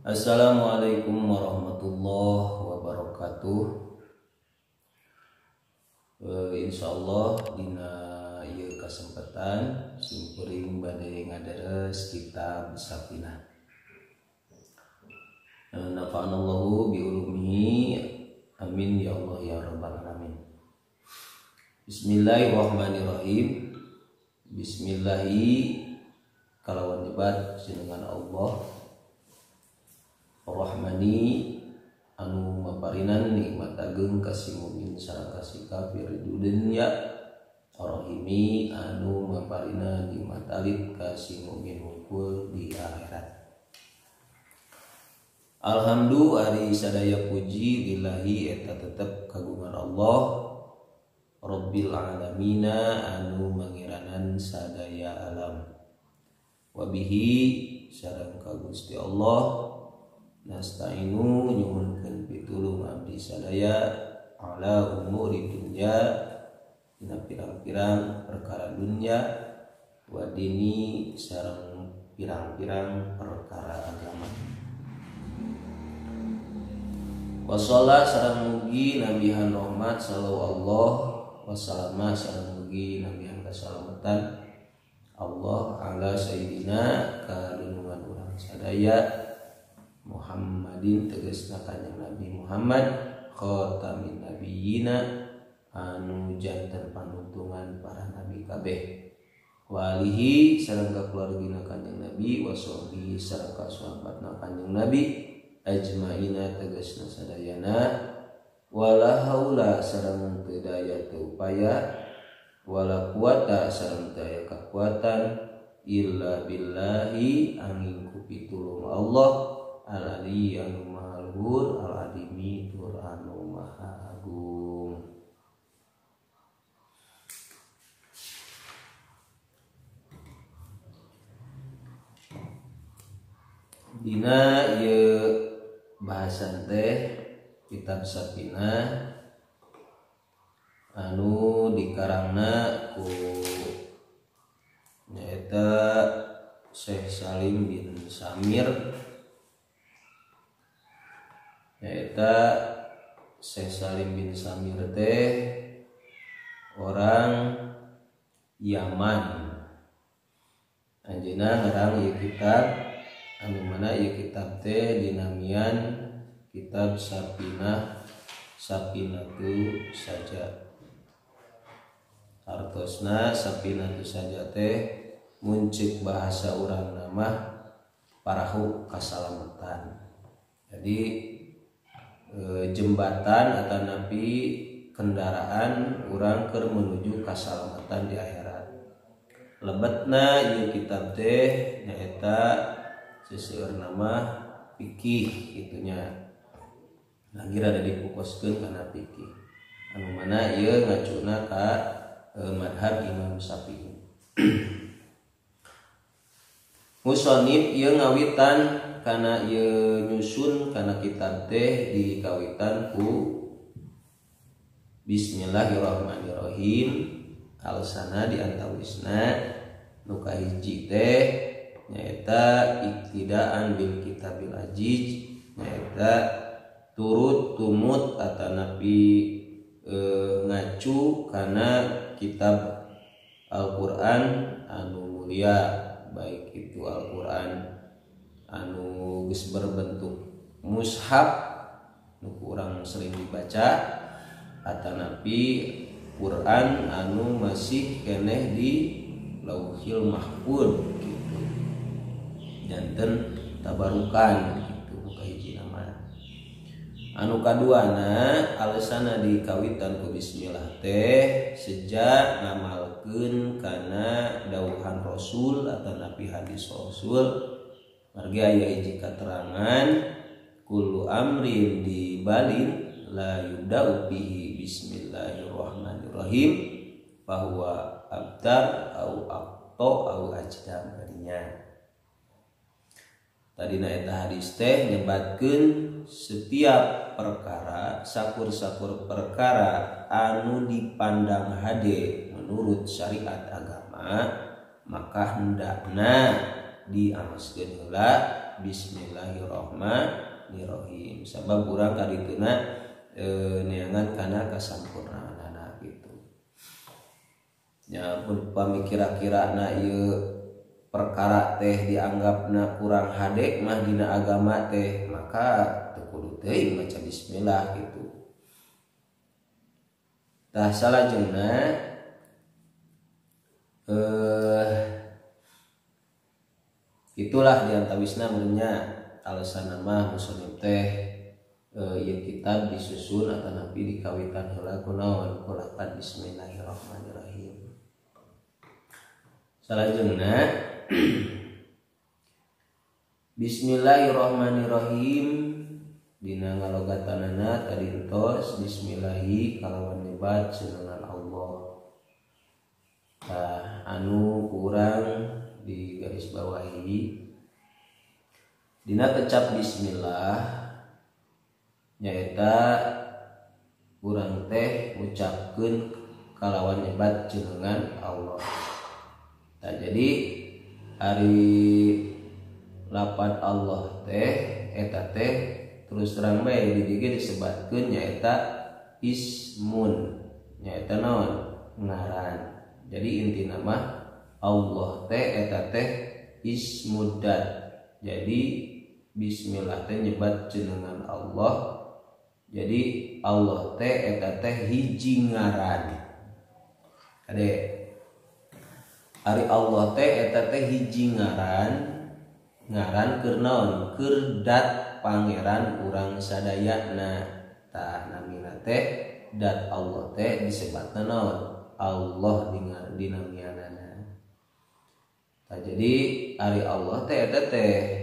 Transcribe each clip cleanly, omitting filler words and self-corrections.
Assalamualaikum warahmatullahi wabarakatuh. Insyaallah dina ieu kasempatan simkuring bade ngadares kitab Safinah. Nafa'anallahu biulumihi, amin ya Allah ya rabbal alamin. Bismillahirrahmanirrahim. Bismillahi kalawan nyebat jenengan Allah Rahmani anu maparinan nikmat agung kasih mukmin sareng kasih kafir di dunya, Rahimi anu maparinan nikmat alit kasih mukmin wungkul di akhirat. Alhamdulillah ari sadaya puji lillahi eta tetep kagungan Allah Rabbil alamina anu mangiranan sadaya alam. Wabihi sareng ka Gusti Allah nasta'inu nyuhunkeun pitulung abdi sadaya ala umuri dunya dina pirang-pirang perkara dunya wa dini sareng pirang-pirang perkara agama. Wasalla sareng mugi nabihan rahmat sallallahu wasallama sareng mugi nabihan kasalamatan Allah ala sayyidina kadunungan urang sadaya Muhammadin tegasna kanjeng Nabi Muhammad khatamin nabiyina anu janten panuntungan para nabi kabeh, wa alihi sareng ka keluargina kanjeng Nabi, wa sahbihi sareng ka sahabatna kanjeng Nabi ajmaina tegasna sadayana, wala haula sareng teu daya teu upaya, wala quwata sareng teu aya kakuatan illa billahi angin ku pitulung Allah al-ali anu maha luhur, al-adimi tur anu maha agung. Dina ieu bahasan teh kitab Safinah anu dikarangna ku nyaeta Syekh Salim bin Samir, nyaeta Syekh Salim bin Samir teh orang Yaman. Anjeunna ngarang ieu kitab anu mana ieu kitab teh dinamian kitab Safinah, Safinatu Saja. Artosna Safinatu Saja teh muncik bahasa urang nama parahu kasalamatan. Jadi jembatan atau napi kendaraan urang keur menuju kasalamatan di akhirat. Lebetna ieu kitab teh nyaeta seseueur nama fikih itunya. Lagi rada difokuskeun kana fikih. Anu mana ieu ngacuna ka madhab Imam Syafi'i. Musonib ieu ngawitan kana ieu nyusun kana kitab teh dikawitan ku Bismillahirrahmanirrahim. Alsana di antawisna nu kahiji teh nyaeta iktidaan bil kitabil aziz, nyaeta turut tumut atanapi ngacu kana kitab Al-Qur'an anu mulia, baik itu Al-Qur'an anu geus berbentuk mushaf nu kurang sering dibaca atanapi Quran anu masih keneh di Lauhil Mahfud gitu, janten tabarukan gitu nu kahiji nama. Anu kaduana alesana dikawitan ku bismillah teh sejak ngamalkeun kana dawuhan Rasul atanapi hadis Rasul. Margi aya hiji katerangan kullu amrin dibalin la yubda'u bihi bismillahirrahmanirrahim bahwa abtar au aqta au ajdam kadinya. Tadina eta hadis teh nyebatkeun setiap perkara, sakur-sakur perkara anu dipandang hade menurut syariat agama, maka hendakna diamaskeun heula bismillahirrahmanirrahim sabab urang kadituna neangan kana kasampurnaanana gitu. Nya pun pami kira-kirana ieu perkara teh dianggapna kurang hade mah dina agama teh maka teu kudu teuing maca bismillah gitu. Tah salajengna itulah diantawisna meureunnya alasan mah musonib teh ieu kitab disusun atanapi dikawitan heula ku naon ku lafaz bismillahirrahmanirrahim. Salajengna bismillahirrahmanirrahim dina ngalogatanana tadi entos bismillahi kalawan nyebat jenengan Allah. Tah anu kurang di garis bawahi dina kecap bismillah nyaeta urang teh ngucapkeun kalawan nyebat jenengan Allah. Nah, jadi ari lapan Allah teh eta teh terus terang bae di dieu disebatkeun nyaeta ismun, nyaeta naon? Ngaran. Jadi intina mah Allah teh eta teh ismudat. Jadi bismillah teh nyebat jenengan Allah. Jadi Allah teh eta teh hiji ngaran. Kade ari Allah teh eta teh hiji ngaran, ngaran keur naon? Keur dat pangeran urang sadayana. Tah namina teh dat Allah teh disebatna naon? Allah dinamianana. Tah jadi ari Allah teh eta teh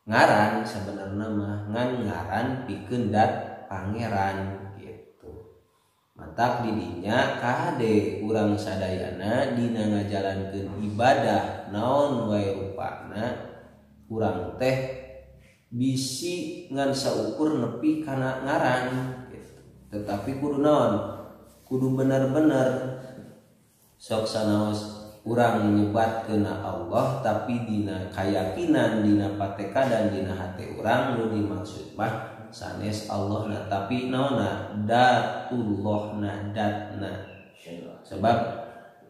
ngaran sebenarnya mah ngan ngaran pikeun dat pangeran gitu. Matak didinya kade urang sadayana dina ngajalankeun ibadah naon wae rupana urang teh bisi ngan saukur nepi kana ngaran gitu. Tetapi kudu naon? Kudu bener-bener sok sanaos urang nyebat kena Allah tapi dina kayakinan dina patekadan dina hati urang nu dimaksud mah sanes Allah na tapi naonna datullahna datna. Sebab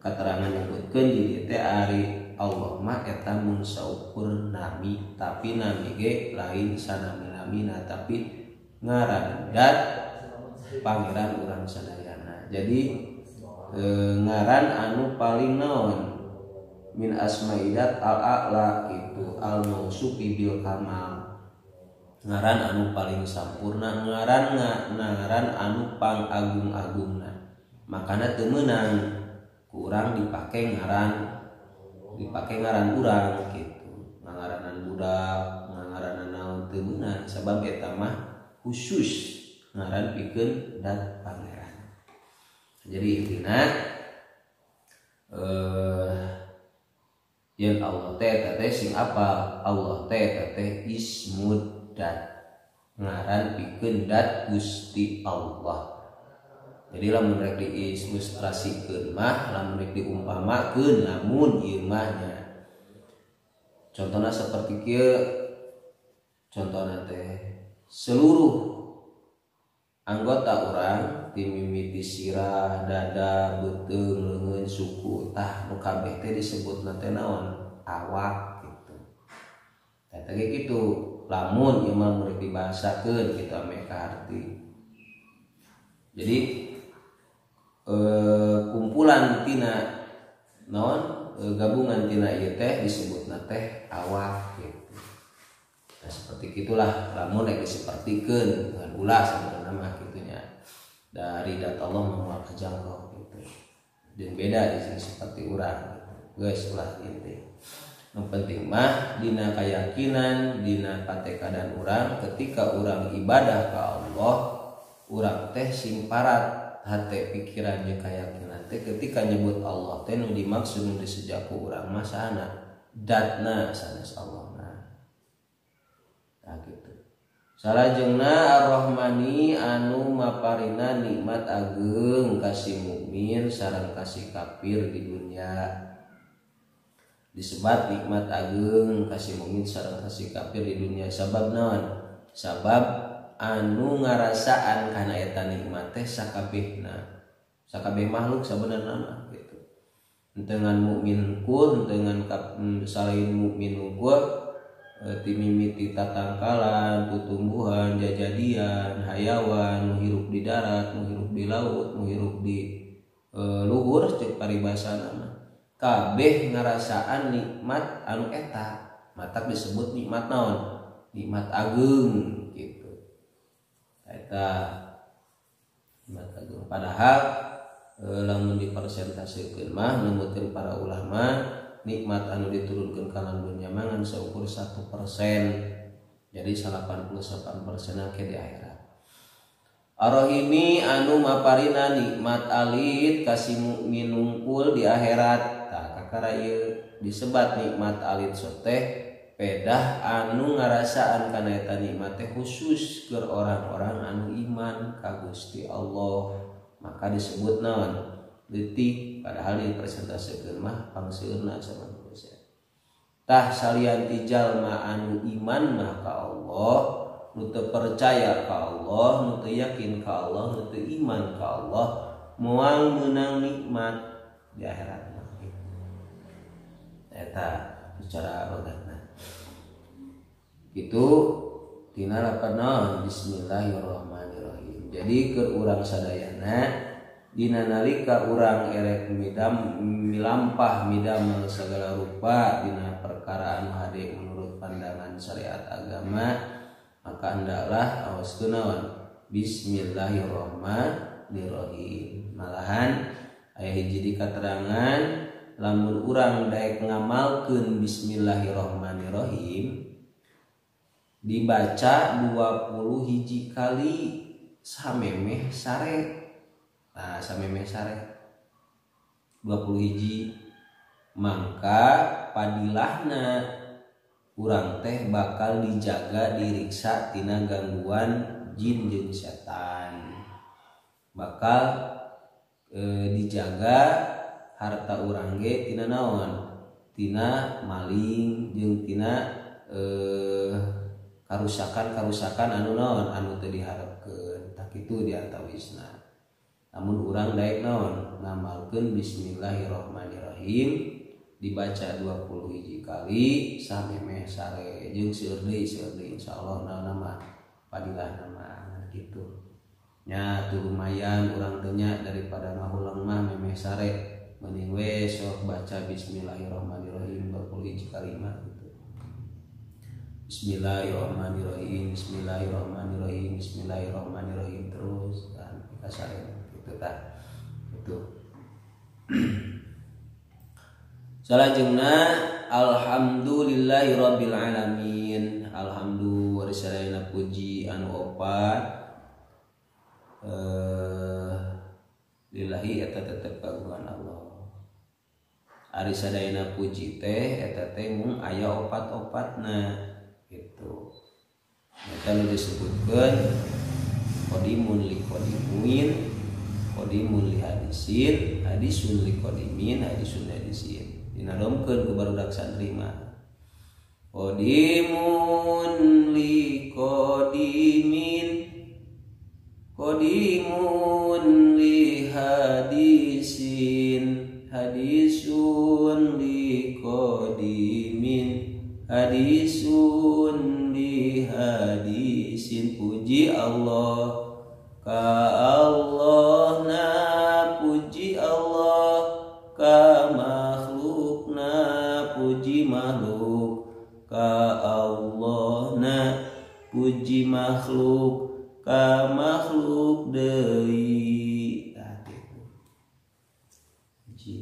keterangan nyebutkeun di dieu teh ari Allah mah eta mun saukur nami tapi nami ge lain sanami-namina tapi ngaran dat pangeran urang sadayana. Jadi ngaran anu paling naon min asmaidat al-a'la itu al-mausufi bil kamal, ngaran anu paling sampurna, ngaran ngaran anu pangagung-agungna. Makana teu meunang kurang dipake ngaran urang gitu, ngaranan budak, ngaranan naon teu meunang sabab eta mah khusus ngaran pikeun dat pangeran. Jadi intina yen Allah teh teh sing apa? Allah teh teh ismud dat, ngaran pikeun dat Gusti Allah. Jadi lamun rek diilustrasikeun mah, lamun rek diumpamakeun lamun ieu mah nya. Contohna seperti kieu, contohna teh seluruh anggota urang timimiti sirah, dada, beuteung, leungeun, suku, tah nu kabeh teh disebutna teh naon? Awak gitu. Tah teh kitu, lamun ieu mah mun dibahasakeun kitu ame kaharti. Jadi kumpulan tina naon gabungan tina ieu teh disebutna teh awak gitu. Nah seperti itulah lamun rek disepertikeun dengan ulah sebenarnya mah kitunya. Dari dat Allah moal kajangkau gitu. Dan beda di sini seperti urang gitu. Geus ulah inti. Nu penting mah dina keyakinan, dina patekadan urang ketika urang ibadah ka Allah, urang teh sing parat hate pikiran jeung keyakinan teh ketika nyebut Allah teh nu dimaksud nu disejaku urang mah sana datna sanes Allah. Nah gitu. Salajengna Ar-Rahmani anu maparina nikmat ageung kasih mukmin sareng kasih kafir di dunia. Disebat nikmat ageung ka si mukmin sareng ka si kafir di dunia sabab naon? Sabab anu ngarasaan kana eta nikmat teh sakabehna. Sakabeh makhluk sabenerna mah gitu. Dengan mukmin kur, dengan salain mukmin ukur timimiti tatangkalan, tutumbuhan, jajadian, hayawan, nu hirup di darat, nu hirup di laut, nu hirup di luhur cek paribasana mah. Kabeh ngarasaan nikmat anu eta, matak disebut nikmat naon? Nikmat ageung gitu. Eta nikmat ageung. Padahal lamun dipersentasekeun mah numutkeun para ulama nikmat anu diturunkeun ka alam dunya mah ngan saukur 1%. Jadi 88% ke di akhirat. Ar-Rahimi anu maparina nikmat alit ka si mukmin nungkul di akhirat. Tah kakara ieu disebat nikmat alit soteh pedah anu ngarasaan kana eta nikmat teh khusus keur orang-orang anu iman ka Gusti Allah. Maka disebut naon? Leutik, padahal dipresentasekeun mah pangseueurna sama manusia. Tah salian ti jalma anu iman mah ka Allah, nu teu percaya ka Allah, nu teu yakin ka Allah, nu teu iman ka Allah, moal meunang nikmat di akhirat mah. Eta secara logatna. Kitu tina lapan naon? Bismillahirrahmanirrahim. Jadi keur urang sadayana dina nalika urang erek midam milampah midamel segala rupa dina perkara anu hade menurut pandangan syariat agama, maka hendaklah awas kunaon Bismillahirrahmanirrahim. Malahan aya hiji di katerangan lamun urang daek ngamalkeun Bismillahirrahmanirrahim dibaca 20 hiji kali samemeh sare. Nah, samemeh sare 20 hiji mangka padilahna urang teh bakal dijaga diriksa tina gangguan jin jeung setan. Bakal dijaga harta urang ge tina naon? Tina maling jeung tina karusakan-karusakan anu naon anu teu diharepkeun. Tah kitu diantawisna. Namun urang daek naon ngamalkeun Bismillahirrahmanirrahim dibaca 20 hiji kali samemeh sare jeung seueur deui insyaallah naon mah padilah nama gitu. Nya tuh lumayan urang teh nya daripada ngahuleng mah memeh sare mending we sok baca Bismillahirrahmanirrahim 20 hiji kali mah gitu. Bismillahirrahmanirrahim, Bismillahirrahmanirrahim, Bismillahirrahmanirrahim terus dan kita sare gitu tah. Itu. Salajengna alhamdulillahirabbil alamin. Alhamdulillah sadayana puji anu opat lillahi eta tetep kagungan Allah. Ari sadayana puji teh eta teh mung aya opat-opatna gitu. Eta nu disebutkeun qadimun li qadimin, qadimun li hadisin, hadisun li qadimin, hadisun li hadisin. Dinadomkeun ku barudak santri mah. Qadimun li qadimin, qadimun li hadisin, hadisun li qadimin, hadisun li hadisin. Puji Allah ka Allah na, puji Allah ka makhlukna, puji makhluk ka Allah na, puji makhluk ka makhluk deui. Tah kitu. Puji.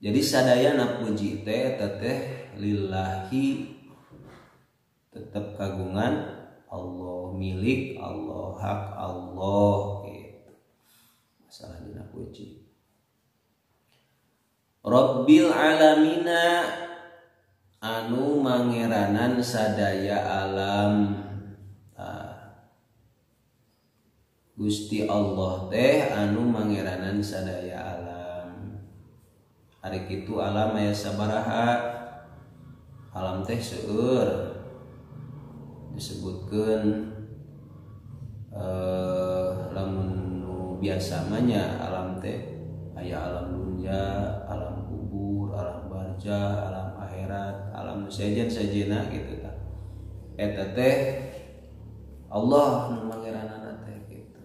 Jadi sadayana puji teh teteh lillahi tetap kagungan Allah, milik Allah, hak Allah gitu. Masalah dina puji. Rabbil alamina anu mangeranan sadaya alam. Gusti Allah teh anu mangeranan sadaya alam. Ari kitu alam aya sabaraha? Alam teh seueur disebutkeun lamun nu biasa mah nya alam teh aya alam dunya, alam kubur, alam barjah, alam akhirat, alam nu sejen-sejena gitu tah. Eta teh Allah nu mangeranana teh gitu.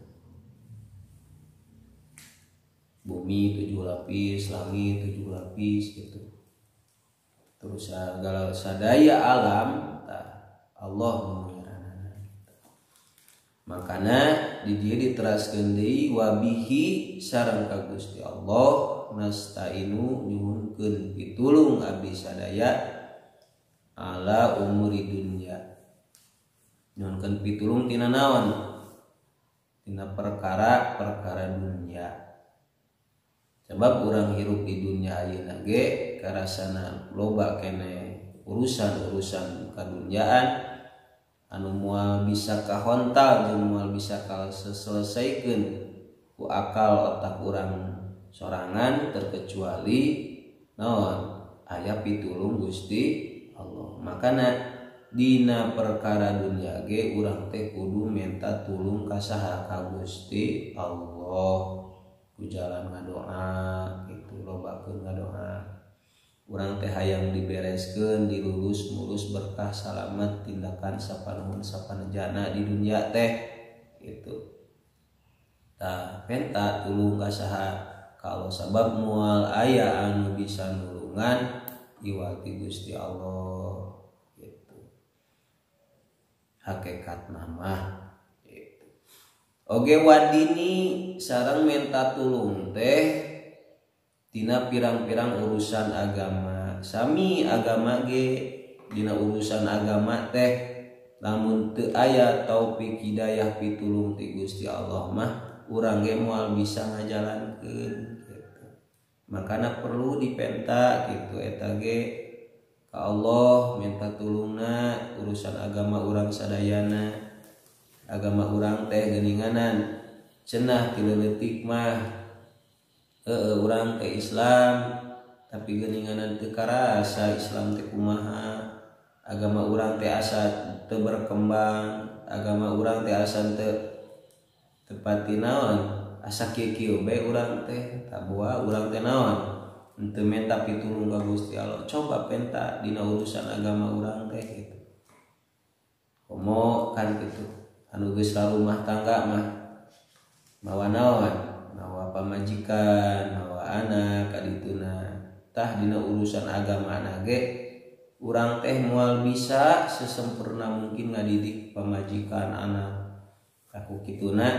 Bumi 7 lapis, langit 7 lapis gitu. Terus segala sadaya alam tah Allah nu mangeranana gitu. Makana di dieu diteraskeun deui wabihi sareng ka Gusti Allah nastainu nyuhunkeun pitulung abdi sadaya ala umuri dunya. Nyuhunkeun pitulung tina naon? Tina perkara-perkara dunya. Sebab urang hirup di dunia ayeuna ge karasana loba keneh urusan-urusan kadunyaan anu moal bisa kahontal jeung moal bisa kaselesaikeun ku akal otak urang sorangan terkecuali naon aya pitulung Gusti Allah. Makana dina perkara dunia ge urang teh kudu minta tulung ka saha? Ka Gusti Allah. Ku jalan ngadoa gitu, lobakeun ngadoa. Urang teh hayang dibereskeun, dilulus mulus berkah salamet tindakan sapanuhun sapanejana di dunia teh gitu. Tah penta tulung ka saha? Kalau sabab moal aya anu bisa nulungan iwati Gusti Allah gitu. Hakikat mah gitu. Oge wadini sareng menta tulung teh tina pirang-pirang urusan agama. Sami agama ge dina urusan agama teh lamun teu aya taufik hidayah pitulung ti Gusti Allah mah urang ge moal bisa ngajalankeun gitu. Makana perlu dipenta gitu eta ge ka Allah minta tulungna urusan agama urang sadayana. Agama urang teh geuninganan cenah ti leutik mah urang teh Islam tapi geuninganan teu karasa Islam teh kumaha. Agama urang teh asa teu berkembang, agama urang teh asa teu tepati naon, asa kieu-kieu bae urang teh taboa urang teh naon henteu menta pitulung ka Gusti Allah. Coba penta dina urusan agama urang teh gitu. Komo kan gitu anu geus rumah tangga mah mawa naon, mawa pamajikan, mawa anak kadituna. Tah dina urusan agama ge urang teh moal bisa sesempurna mungkin ngadidik pamajikan anak. Aku kituna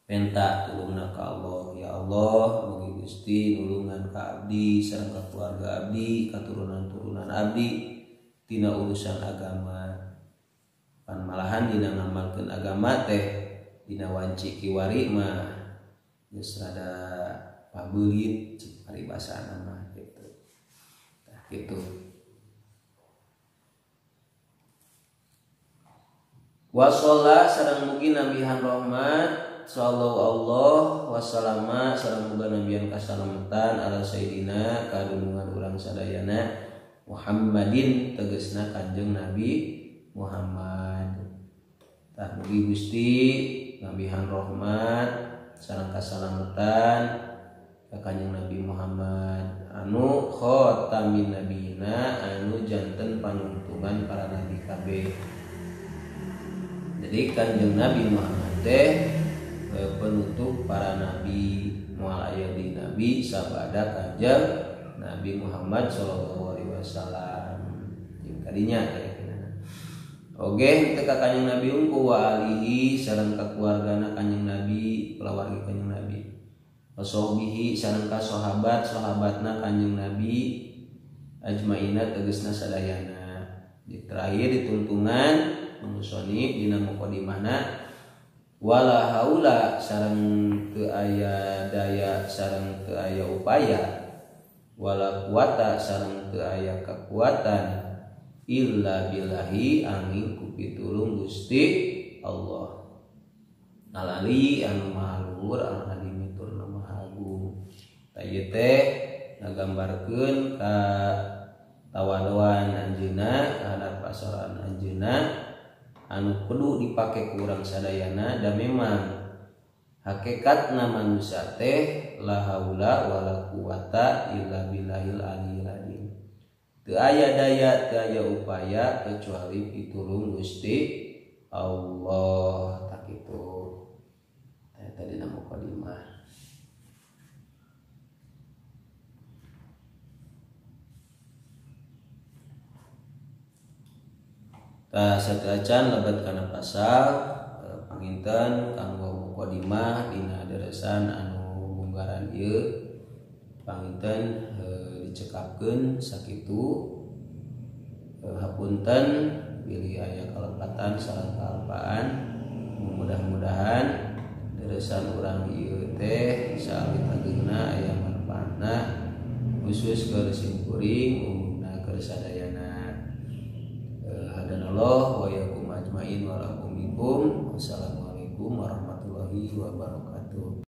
minta tulungna ka Allah. Ya Allah, mugi Gusti nulungan ka abdi sareng ka keluarga abdi, katurunan-turunan abdi tina urusan agama. Pan malahan dina ngamalkeun agama teh dina wanci kiwari mah geus rada pabeulit cek paribasana mah gitu. Tah kitu. Wa sholla sareng mugi nambihan rahmat sallallahu Allah wassalama sareng muga nambihan kasalamatan ala sayyidina kadunungan urang sadayana Muhammadin tegasna Kanjeng Nabi Muhammad. Tah mugi Gusti nambihan rahmat sareng kasalamatan ka Kanjeng Nabi Muhammad anu khatamin nabiyina anu janten panungtungan para nabi kabeh. Jadi Kanjeng Nabi Muhammad teh penutup para nabi, moal aya di nabi sabada Kanjeng Nabi Muhammad sallallahu alaihi wasallam. Jeung kadinya keyakinan. Oge teu ka Kanjeng Nabi unggul wa alihi sareng ka keluargana Kanjeng Nabi, kulawargi Kanjeng Nabi. Wa sahbihi sareng ka sahabat-sahabatna Kanjeng Nabi ajmaina tegasna sadayana. Di terakhir dituntungan mengusoni dina mukadimahna wala haula sareng teu aya daya sareng teu aya upaya wala quwata sareng teu aya kekuatan illa billahi angin ku pitulung Gusti Allah. Al-Ali anu maha luhur, Al-Alimi tur nu maha agung. Tah ieu teh ngagambarkeun ka tawaduan anjeunna ka pasoran anjeunna anu kudu dipake ku urang sadayana da memang hakikatna manusia teh la haula wala quwata illa billahil aliyil azim. Teu aya daya, teu aya upaya kecuali pitulung Gusti Allah. Tak kitu. Tadi nama mukadimah. Tah sateuacan lebet kana pasal panginten kanggo mukadimah dina deresan anu munggaran ieu panginten dicekapkeun sakitu. Hapunten bilih aya kalepatan sareng kaalpaan, mudah-mudahan deresan urang ieu teh saalit ageungna aya manfaatna khusus keur simkuring umumna keur sadayana. Hadanallah wa yakum ajmain wa lakum minkum. Wassalamualaikum warahmatullahi wabarakatuh.